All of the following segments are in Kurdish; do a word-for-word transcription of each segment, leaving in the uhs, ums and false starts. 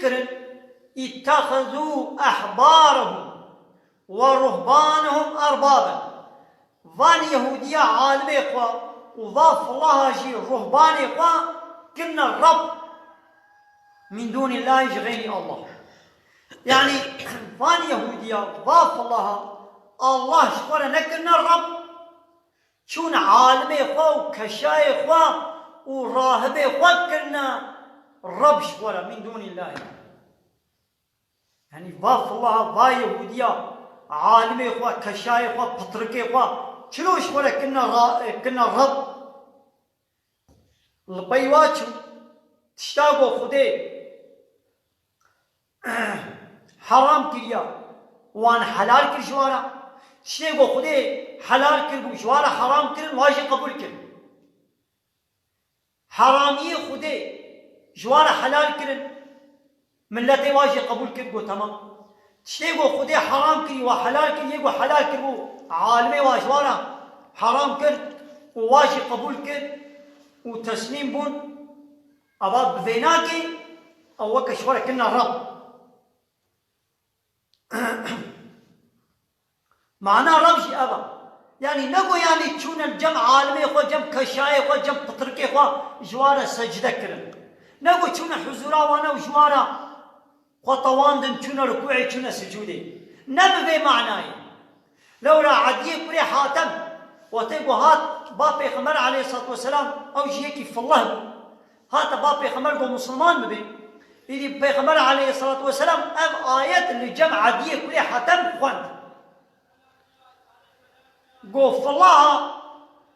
kirin, "İttehezû ehbârehum ve ruhbânehum erbâben." Van Yehûdiya alimê xwe û va filaha jî ruhbanê xwe kirine Reb min dûnîllahî ji xeyrî Allah. Yanî van Yehûdiya, va filaha Allah ji xwe re nekirine Reb, çûn alimê xwe û keşayê xwe û rahibê xwe kirine Reb ji xwe re, min dûnîllahî. Yanî va filaha, va Yehûdiya, alimê xwe, keşayê xwe, pitrikê xwe, çilo ji xwe re kirine ra-, kirine Reb? Li pey wa çû, tişta ku Xwedê heram kiriya, wan helal kir ji wa re. Tiştê ku Xwedê helal kiribû, ji wa re heram kirin, wa jî qebûl kir. Heramiyê Xwedê ji wa re helal kirin, miletê wa jî qebûl kir, got, "Temam." Tiştê ku Xwedê heram kirî, wa helal kir, yê ku helal kiribû, alimê wa ji wa re heram kir û wa jî qebûl kir û teslîm bûn, ava bi vê nakê, ew weke ji xwe re kirine Reb. Mana Reb jî ev e. Yanî ne ku yanî çûne cem alimê xwe, cem keşayê xwe, cem pitirkê xwe ji wa re secde kirin. Ne ku çûne huzûra wan û ji wa re xwe tewandin, çûne rukûê, çûne sicûdê. Ne bi vê manayê. Lewra Ediyê kurê Hatem, wextê ku hat ba Pêxember aleyhissalatu vesselam, ew jî yekî fileh bû. Hate ba Pêxember got, "Misilman bibe." Îdî Pêxember aleyhissalatu vesselam ev ayet li cem Ediyê kurê Hatem xwend. Got, "Filaha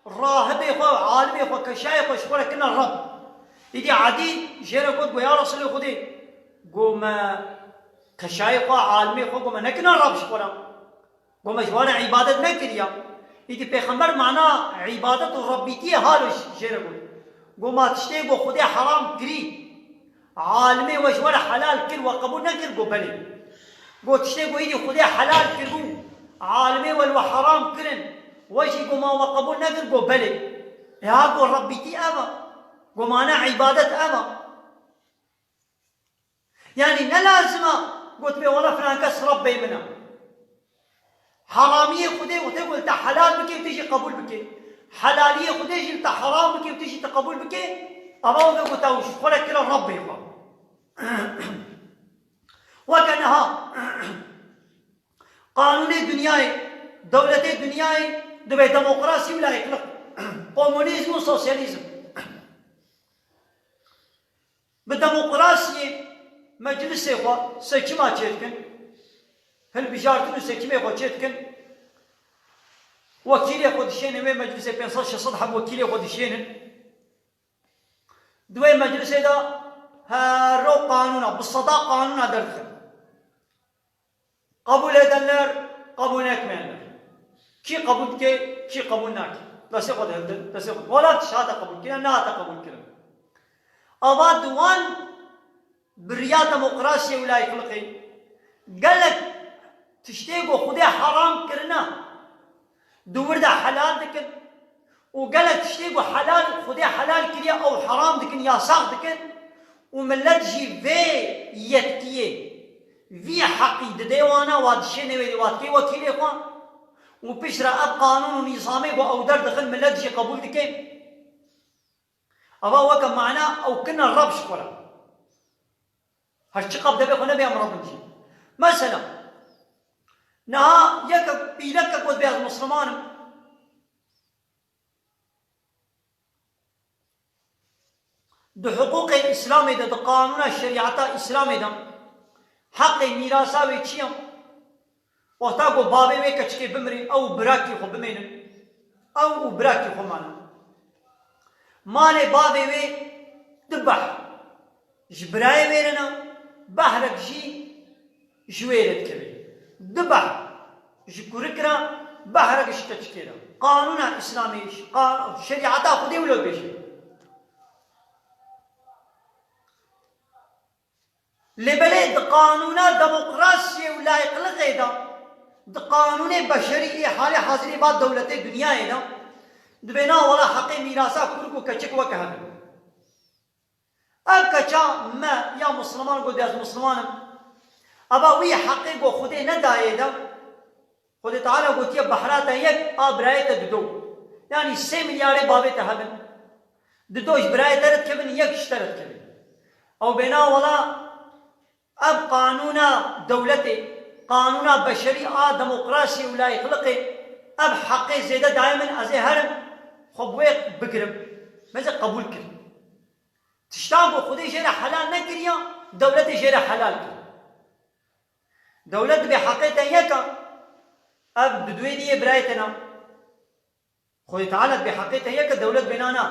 rahibê xwe, alimê xwe, keşayê xwe ji xwe re kirine Reb." Îdî Edî jê re got, got, "Ya Resulê Xwedê." Got, "Me keşayê xwe, alimê xwe, got, me nekirine Reb ji xwe re." Got, "Me ji wan re îbadet nekiriya." Îdî Pêxember mana îbadet û Rebbîtiyê halo jê re got. Got, "Ma tiştê ku Xwedê heram kirî, alimê we ji we re helal kir, we qebûl nekir?" Got, "Belê." Got, "Tiştê ku îdî Xwedê helal kiribû, alimê we li we heram kirin, we jî got, ma we qebûl nekir?" Got, "Belê." E ha got, Rebbîtî ev e. Got, mana îbadet ev e. Yanî ne lazim e gotibê, "Wela filan kes Rebbê min e." Heramiyê Xwedê û tê ku li te helal bike û tu jî qebûl bike. Helaliyê Xwedê jî li te heram bike û tu jî te qebûl bike. Ava weke ku te ji xwe re kire Rebbê xwe. Weke niha qanûnê dinyayê, dewletê dinyayê dibe demokrasî û layîqlik, komunîzm û sosyalîzm. Bi demokrasiyê meclisê xwe seçima çêdikin, hilbijartin û seçimê xwe çêdikin, wekîlê xwe dişênin wê meclisê, pênc sed şeş sed heb wekîlê xwe dişênin. Di wê meclisê de her ro qanûna, bi seda qanûna derdixin. Qebûl edenler, qebûl nekmeyenler. Kî qebûl dike, kî qebûl nake. Destê xwe dihildin, destê xwe. Wela tişt hate qebûl kirin, nehate qebûl kirin. Ava di wan bi riya demokrasiyê û layîqliqê gelek tiştê ku Xwedê heram kirine, di wir de helal dikin. Û gelek tiştê ku helal, Xwedê helal kiriye, ew heram dikin, yasax dikin û milet jî vê yetkiyê, vî heqî didê wana, wa dişêne wê, wa dikê wekîlê xwe û piştre ev qanûn û nîzamê ku ew derdixin, milet jî qebûl dike. Ava weke mana ew kirine Reb ji xwe re. Her çiqas devê xwe nebe em Reb in jî. Mesela, niha yeke pîleke got, "Bê ez Misliman im." Di hiqûqê Îslamê de, di qanûna şerîeta Îslamê de heqê mîrasa wê çi ye? Wexta ku bavê wê keçikê bimirê, ew û birakî xwe bimênin, ew û birakî xwe mane. Malê bavê wê du behr ji birayê wê re ne, behrek jî ji wê re dikeve. Du behr ji kurik re, behrek ji keçikê re. Qanûna Îslamê, ji qa-, şerîeta Xwedê wilo dibêje. Lê belê di qanûna demokrasiyê û layîqliqê de, di qanûnê beşerî ê halê hazirê va dewletê dinyayê de, dibê na wela heqê mîrasa kurik û keçik weke hev e. Ev keç Ça me ya Musliman got, ez Musliman im. Eva wî heqê ku Xwedê nedayê de, Xwedê Teala gotiye, behra te yek a birayê te dido. Yanî sê milyarê bavê te hebin. Dido ji birayê te re dikevin, yek ji te re dikevin. Ew bêna wela ev qanûna dewletê, qanûna beşerî a demokrasiyê û layîqliqê, ev heqê zêde dayê min, ez ê herim xwe bi wê bigirim. Me zê qebûl kir. Tiştan ku Xwedê jê re helal nekiriya, dewletê jê re helal kir. Dewlet dibê heqê te yek a, ev bi duê diyê birayê te na. Xwedê Teala dibê heqê te yek e, dewlet bê na na.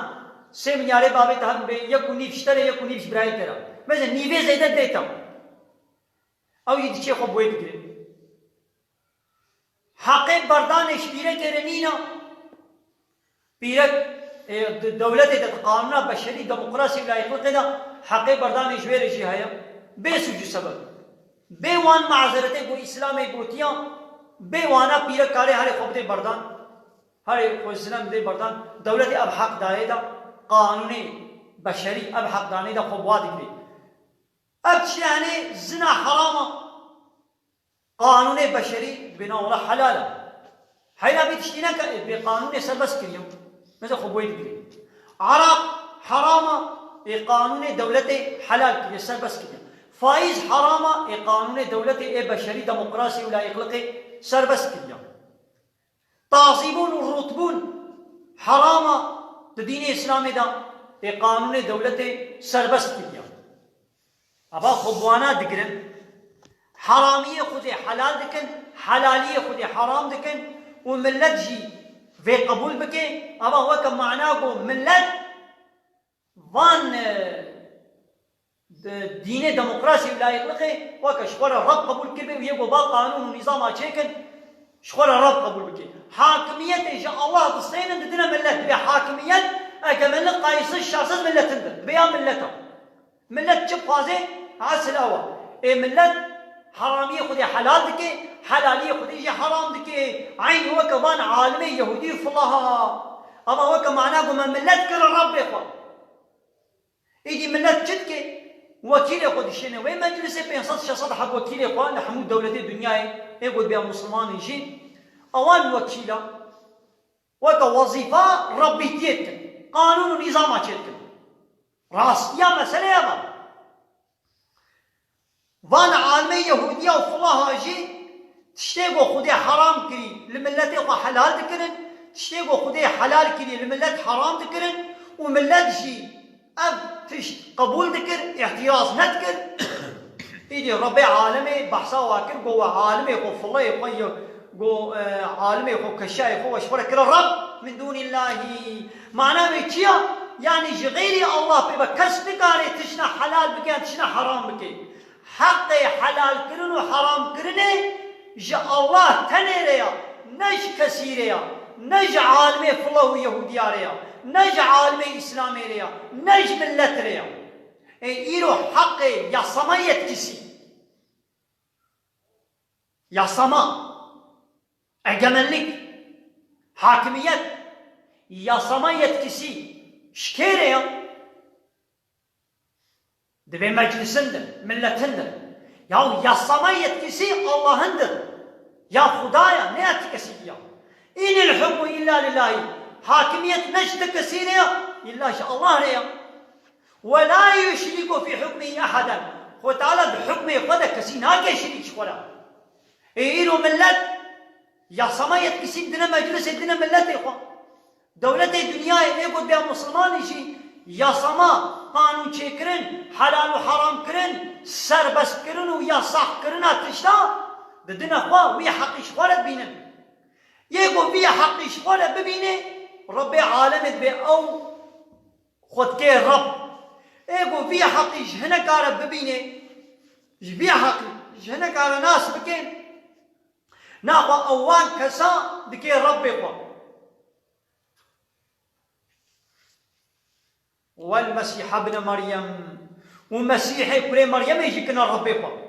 Sê milyarê bavê te hebin, bê yek û nîv ji te re, yek û nîv ji birayê te re. Meze nîvê zêde dê te. Ew jî diçê xwe bi wê digire. Heqê berdanê ji pîrekê re nîna. Pîrek, e, di dewletê de, di qanûna beşerî, demokrasî û layîqliqê de heqê berdanê ji wê re jî heye. Bê sûc û sebeb. Bê wan mazeretê ku Îslamê gotiya, bê wana pîrek karê herê xwe bidê berdan. Herê xwe zina bidê berdan. Dewletê ev heq dayê de, qanûnê beşerî ev heq danê de xwe bi wa digirê. Ev tiştê henê zina heram e. Qanûnê beşerî dibê na wela helal e. Heyna vê tiştî neke, ê, dibê qanûnê serbest kiriye. Mesela xwe boyê digirê. Eraq heram e, ê, qanûnê dewletê helal kiriye, serbest kiriye. Faîz heram e, ê, qanûnê dewletê ê beşerî, demokrasî û layîqliqê serbest kiriye. Tazîbûn û rûtbûn heram e, di dînê Îslamê de, ê, qanûnê dewletê serbest kiriye. Eva xwe bi wana digirin, heramiyê Xwedê helal dikin, helaliyê Xwedê heram dikin û millet jî vê qebûl bike. Eva weke mana ku millet van, e, di dînê demokrasî û layîqliqê weke ji xwe re Reb qebûl kiribê û yê ku va qanûn û nîzama çêkin, ji xwe re Reb qebûl bike. Hakimiyetê ji Allah distênin, didine millet. Dibê hakimiyet egemenlik qayîsiz şersiz milletin dir. Dibê ya millet e. Millet çi bixwaze, esil ew e. Ê millet heramiyê Xwedê helal dike, helaliyê Xwedê jî heram dike. Eynî weke van alimê Yehûdî û filaha. Eva weke mana ku me millet kir Rebbê xwe. Êdî millet çi dike? Wekîlê xwe dişêne wê meclisê, pênc sed şeş sed heb wekîlê xwe li hemû dewletê dinyayê, ê ku dibê Muslimanê jî, ewan wekîla weke wezîfa Rebbîtiyê dikin. Qanûn û nîzama çêdikin. Rastiya meselê ev e. Van alimê Yehûdiya û filaha jî tiştê ku Xwedê heram kirî li miletê xwe helal dikirin, tiştê ku Xwedê helal kirî li milet heram dikirin û milet jî ev tişt qebûl dikir, îtiraz nedikir. Îdî Rebbê alemê behsa wa kir, got we alimê xwe, filayê xwe, ye-, got, e, alimê xwe, keşayê xwe we ji xwe re kire Reb min dûnîllahî. Mana wê çi ya? Yanî ji xeyrî Allah pê ve kes nikare tiştna helal bike yan tiştna heram bike. Heqê helalkirin û heramkirinê ji Allah tenê re ya, ne ji kesî re ya, ne ji alimê fila û Yehûdiya re ya, ne ji alimê Îslamê re ya, ne ji millet re ya. Ê îro heqê yasama yetkisî, yasama, egemenlik, hakimiyet, yasama yetkisî ji kê re ya? Divê meclisindir, milletindir. Yahu yasama yetkisi Allahindir. Ya Xwedaya, ne ya ti kesî ya. Inil hukmu illa lillahi. Hakimiyet ne ji ti kesî re ya, illa ji Allah re ya. Ve la yuşriku fi hukmihi ahaden. Xwe Teala di hukmê xwe de kesî nake şirîk ji xwe re. Ê îro millet yasama yetkisî dine meclisê, dine milletê xwe. Dewletê dinyayê ê ku dê Musulmanî jî yasama, qanûn çêkirin, helal û heram kirin, serbest kirin û yasax kirina tişta didine xwe, wî heqî ji xwe re dibînin. Yê ku vî heqî ji xwe re bibîne, Rebbê alemê dibê ew xwe dikê Reb. Ê ku vî heqî ji hineka re bibîne, ji vî heqî ji hineka re nas bike, naxwe ew wan kesa dikê Rebbê xwe. Wel Mesîh ibne Meryem. Û Mesîhê kurê Meryemê jî kine Rebbê xwe.